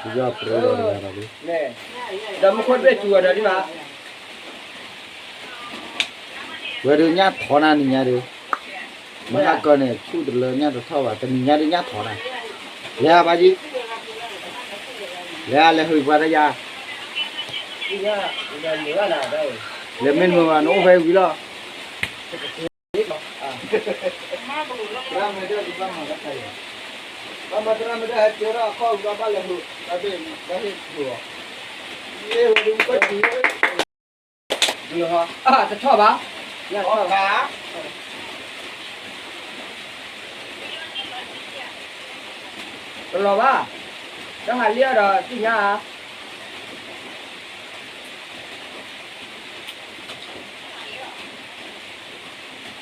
ယီၢ်ပြၢဒီးတဂၤဒီးလံ, ဒီးမူခိၣ်တဘ့ၣ်စူၤအီၤဒီးလံမး, ဝဲဒုးညၣ်ထီနၤနံၤညါဒုး, မဟါကီန့ၣ် ဆူၣ်တလၢညၣ်တထီၣ်ဘၣ် တနံၤညါဒုးညၣ်ထီနၤ, လဲၤဘၣ်ကံ, လဲၤလဲၤဟူးပှၤတယၤ, လဲၤမ့ၢ်မုာ်ဘၣ် နအိၣ်ဖဲဝံၤလီၤ. သရၣ်မုၣ်ဒၢးကဘၣ်မၤလၢခါအံၤ, ဘၣ်မၤသရၣ်မုၣ်ဒၢးဟဲကၢထီၣ်အခီၣ်ဝံၤ ဘၣ်ဘၣ်လဲၤဟူး ဘၣ်ဟ့ၣ်ဟူးအီၤ, မ့ၢ်ဝဲဒုးကီၢ်ထူ, တထီၣ်ဘၣ်, ညၣ်ထီၣ်ဘၣ်, တလီၤဘၣ်, တၢ်ဟးလံအီၤဒီးသ့ၣ်ညါဧါ.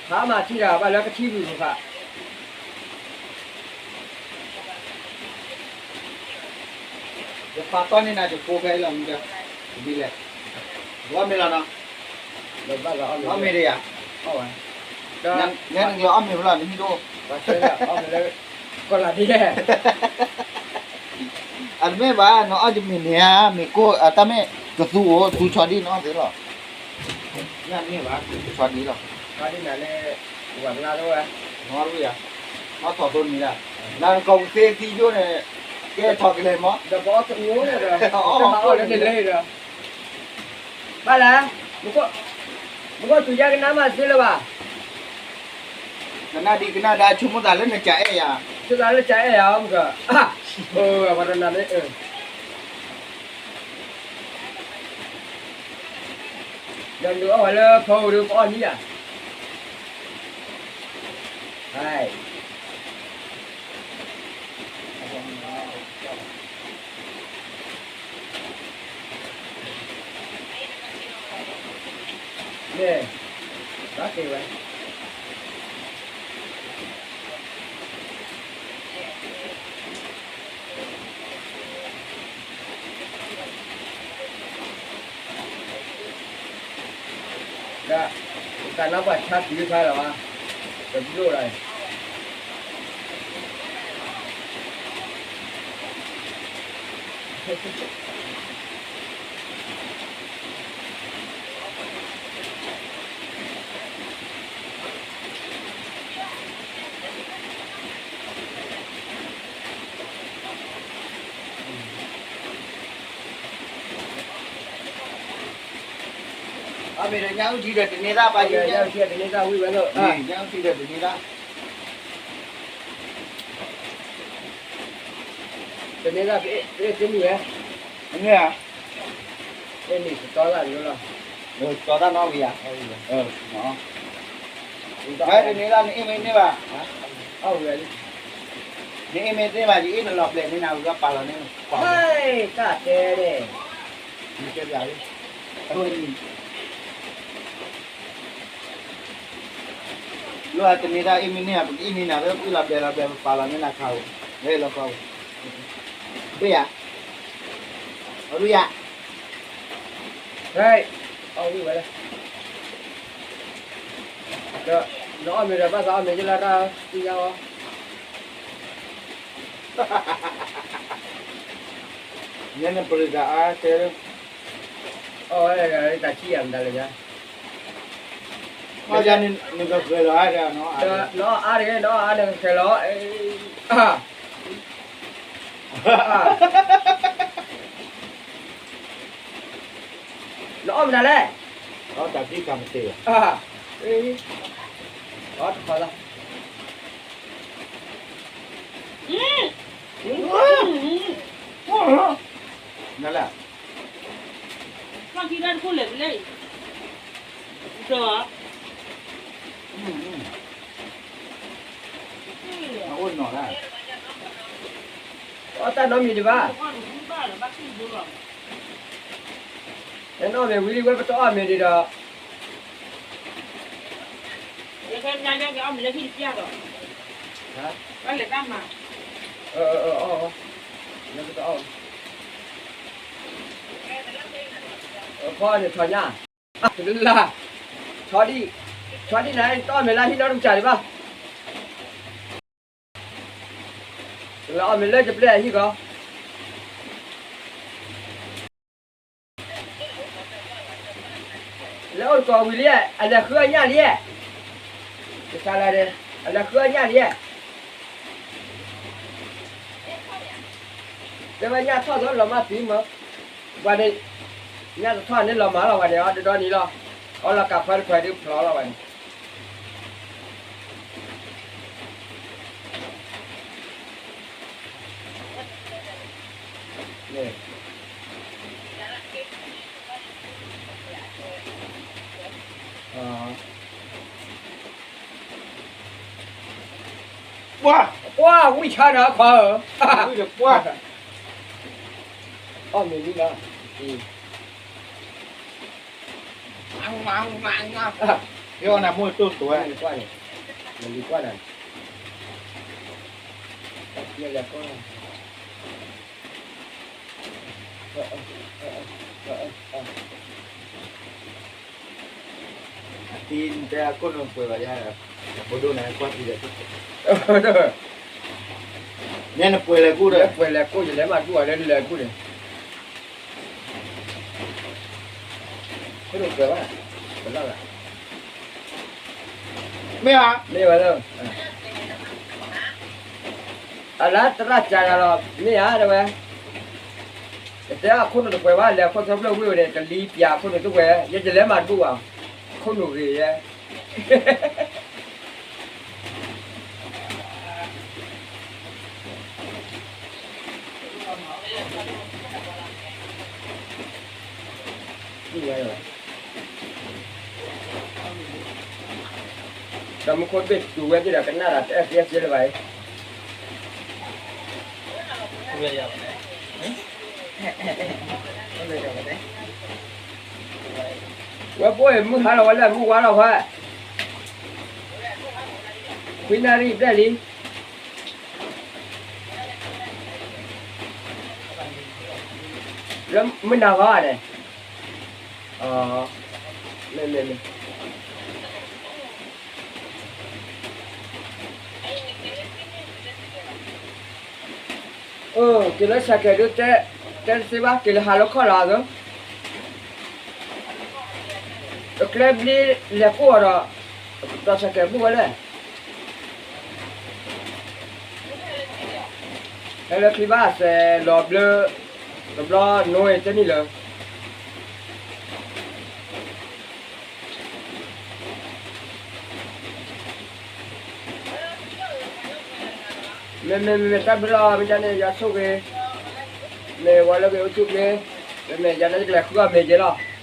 ဖးမၤထံဒီး ဘၣ်လၢကထံဝံၤပူၤဖး, ယဖးတီၢ်န့ၢ်နၤ ယဖိဖဲအံၤလီၤ မ့ၢ်, ဒ်လဲၣ်, အီၣ်မ့ၤလီၤနီၤ, အီၣ်မ့ၤဒီးယၤ, ညါနကလီၤအီၣ်မ့ၤဖဲလီၤ နဟံၣ်ဒိၣ်, အတမ့ၢ်ဘၣ် နအီၣ်ယမ့ၤန့ၣ်ဧါ မ့ၤကိၢ် အတၢ်မ့ၢ်ကသူအိၣ် သူဆီဒံၣ်နအီၣ်သ့လီၤ, ညၣ်တမ့ၢ်ဘၣ် သူဆီဒံၣ်လီၤ, နအီၣ်တဝံၤယၤ, အီၣ်ထီၣ်သိနံၤဒၣ်, နကီၢ်ပူၤသ့သံယိၣ်န့ၣ်, ကဲထီၣ်ကလဲၤမး, ဒီးပအီၣ်ကညိဒီး, အီၣ်လၢန့ၣ်လဲၤဒီး, ဘၣ်လဲၣ်, မ့ၢ်ကီၢ်သူယါကနၣ်မးသ့လၢၤဘၣ် ကနၣ်ဒံးကနၣ်ဒါ ဆိကမိၣ်သးလၢနကအဲၣ်ယၤ, ဆိကမိၣ်သးလၢကအဲၣ်ယၤ မ့ၢ်က, အဝဲတနၤန့ၣ်, ဒီးနုာ်အီၣ်ဝဲလၢဖီဧိၤဒီး ပအီၣ်နံၣ်ဧါ, န့ၣ်, ဘၣ်က့ၤဝဲ ဒီး, တၢ်နီၢ်ပှၤဆါတုၤခါလီၤ, တဘျိလီၤ, အမ့ၢ်ဒီးညၣ်အုၣ်ထံဒီးတန့ၤသၣ်ဘၣ်, ညၣ်အုၣ်ထံဒီးတန့ၤသၣ်, ညၣ်အုၣ်ထံဒီးတန့ၤသၣ်, တန့ၤသၣ်, ပအဲၣ်တန့ၢ်ဝဲ, တန့ၢ်ဧါ, အဲၣ်န့ၣ်တတီသၣ်န့ၣ်လီၤ, တတီသၣ်နီၣ်ဝံၤဧါ, တန့ၤသၣ်နအ့ၣ်မ့ၢ်န့ၢ်ဘၣ်, နအ့ၣ်မ့ၢ်န့ၢ်ဘၣ်, ယအ့ၣ်နလီၤဘျဲၣ်န့ၢ်နၤဝံၤ ပာ်လီၤန့ၢ်နၤ, တၢ်တဲန့ၣ်, လၢအတန့ၤတၢ်အ့ၣ်မ့ၢ်န့ၢ် ပကအ့ၣ်န့ၢ်နၤ လၢပအ့ၣ်လီၤဘျဲၣ်လီၤဘျဲၣ် ပပာ်လီၤန့ၢ်နၤခါဧိၤ, လၢလီၤခါဧိၤ, ဘ့ၣ်ယၤ, အရူယၤ, အီၣ်ဝံၤဝဲလၢ, ဒီး, နအီၣ်မ့ၤဒီး ဘၣ်သးအီၣ်မ့ၤယလၢတၢ်သ့ၣ်ညါအီၤ, ညါနပရံးတၢ်အါတဲ, အီၣ်ဝဲတၢ်ဆံယၤမတၤလဲၣ်ညါ, အီၣ်ယၤန့ၣ်နကဃဲၤလီၤ, နအီၣ်အါတဂ့ၤ နအီၣ်အါနကဃဲၤလီၤ, နအီၣ်မတၤလဲၣ်, အီၣ်တၢ်သံတၢ်မသ့ၣ်, အီၣ်တခီလီၤ, နလဲၣ်, အအိၣ်နီၤလၢ, အီၣ်တၢ်နီတမံၤဒံးဘၣ်, နအီၣ်မ့ၤဝံၤလံဝဲ ပတအီၣ်မ့ၤဒံးဒီး, ဖီန့ၣ်ထီၣ်ညါ, လၢ, ထီဒံၣ်, ထီဒံၣ်နၤ တအီၣ်မ့ၤလၢဟံၣ်နီတကစၢ်ဒံးဘၣ်, လၢအီၣ်မ့ၤလၢယပျဲၢ်အဟံၣ်ကီး, လဲၤအိၣ်တကိးဝံၤလံ, အလဲၤဃုအညၣ်လံ, ကစၢ်လၢ်န့ၣ်, အလဲၤဃုအညၣ်လံ, တဲဝဲညၣ်ထီၣ်သီလီၤမၢ်သံမၢ်, ပှၤန့ၣ်, ညၣ်တထီၣ်န့ၣ်လီၤမၢ်လီၤ ပှၤန့ၣ် အီၤဒီဒီနံၤလီၤ, အီလီၤကးခွဲတခွဲဒုးဖျိးလီၤ ပှၤန့ၣ် ပှၢ်, ပှၢ်, ဝံၢ်ဆါနၤခွါဧၢ, ဝံၢ်ဒီးပှၢ်, အီၣ်မ့ၤလံလီၤ, ယအီၣ်နၤမိၢ်တိၢ်တိၢ်ဝဲ, နလံၤကွၢ်န့ၣ်, နလံၤကွၢ်န့ၣ် အတံၤတဲအခိၣ်နူာ်ပှဲၤဘၣ်ယါ, အဖိဒိၣ်န့ၣ်ကွၢ်တံၤဒီး, နဲနပှဲၤလဲၤကူၣ်ဒီး, ပှဲၤလဲၤကူၣ်ယလဲၤမၤဒူၣ်အီၤလၢလဲၤကူၣ်န့ၣ်, ခိၣ်နူာ်ပှဲၤဘၣ်, ပလီၢ်ဘၣ်, မ့ၢ်ဧါ, မ့ၢ်ဝဲလၢ အလၢသရၣ်ကၢယၤလီၤ မ့ၢ်ဧါ တဲဝဲ, ယတဲအခိၣ်နူာ်တပှဲၤဘၣ် လဲၤခိၣ်ထၢဖျၢၣ်ဝ့ၢ်ဝဲန့ၣ် တလံၤပၠးခိၣ်နူာ်တဝဲ ယဲယလဲၤမၤတဘူၣ်ဘၣ်, ခိၣ်နူာ်ဂ့ၤယဲ တၢ်မူခိၣ်တဘ့ၣ်တူၢ်ဝဲသ့ၣ်ဒီး ကနၣ်ဒီးတအဲၣ်သ့စ့လၢၤဘၣ်အံၤ, ဝဲပအိၣ်အံၤမုၢ်ဟါလီၤဝဲလၢမုၢ်ဝါလီၤဝဲ, ခွံနၣ်ရံၣ်ဘျဲၣ်လံ, လၢမုၢ်နၤဂီၤန့ၣ်, မ့ၢ်မ့ၢ်မ့ၢ် အၢ က့ၤလၢဆဲးကဲးဒုး တဲတသ့ဘၣ် က့ၤလၢဟးလၢခီၣ်လီၤအသိး, တကျဲဘျ့လဲၤကိၢ်အီၤဒီး, တီၢ်ဆဲးကဲးဘူၣ်ဝဲလဲၣ်, ဟဲလၢချံဘၣ်စဲးလီၤဘျၢ, တဘျီနိအံၤတနံၣ်လၢ မ့မ့မ့မ့ၢ်တၢ်ဘျုးလီၤ မ့ၢ်ဒ်န့ၣ် ယွၤဆိၣ်ဂ့ၤ, မ့ၢ်ဝဲလၢဂ့ၤအိၣ်ဆူၣ်ချ့, မ့မ့ၢ်ယၤန့ၣ် ယကလဲၤဃုအီၣ်မ့ၤက့ၤလီၤ. ဘၣ်လီၤ.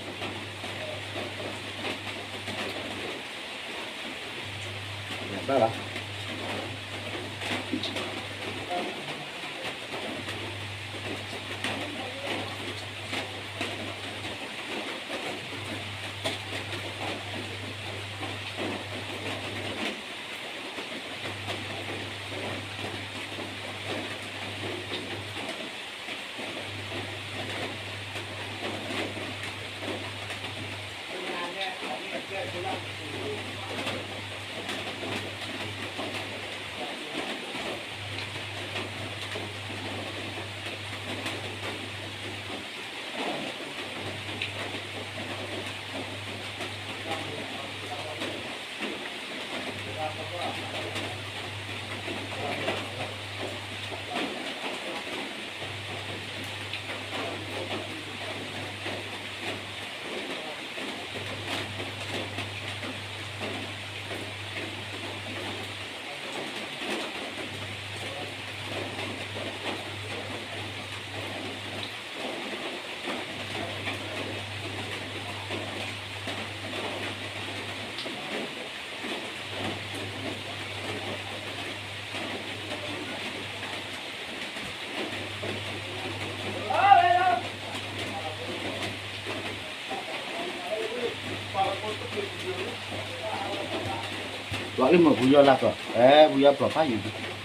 ပှၤလၢမ့ၢ်ပူၤယီၢ်လၢကီး အဲ ပူၤယီၢ်ပျီၢ်ဖးယံၤ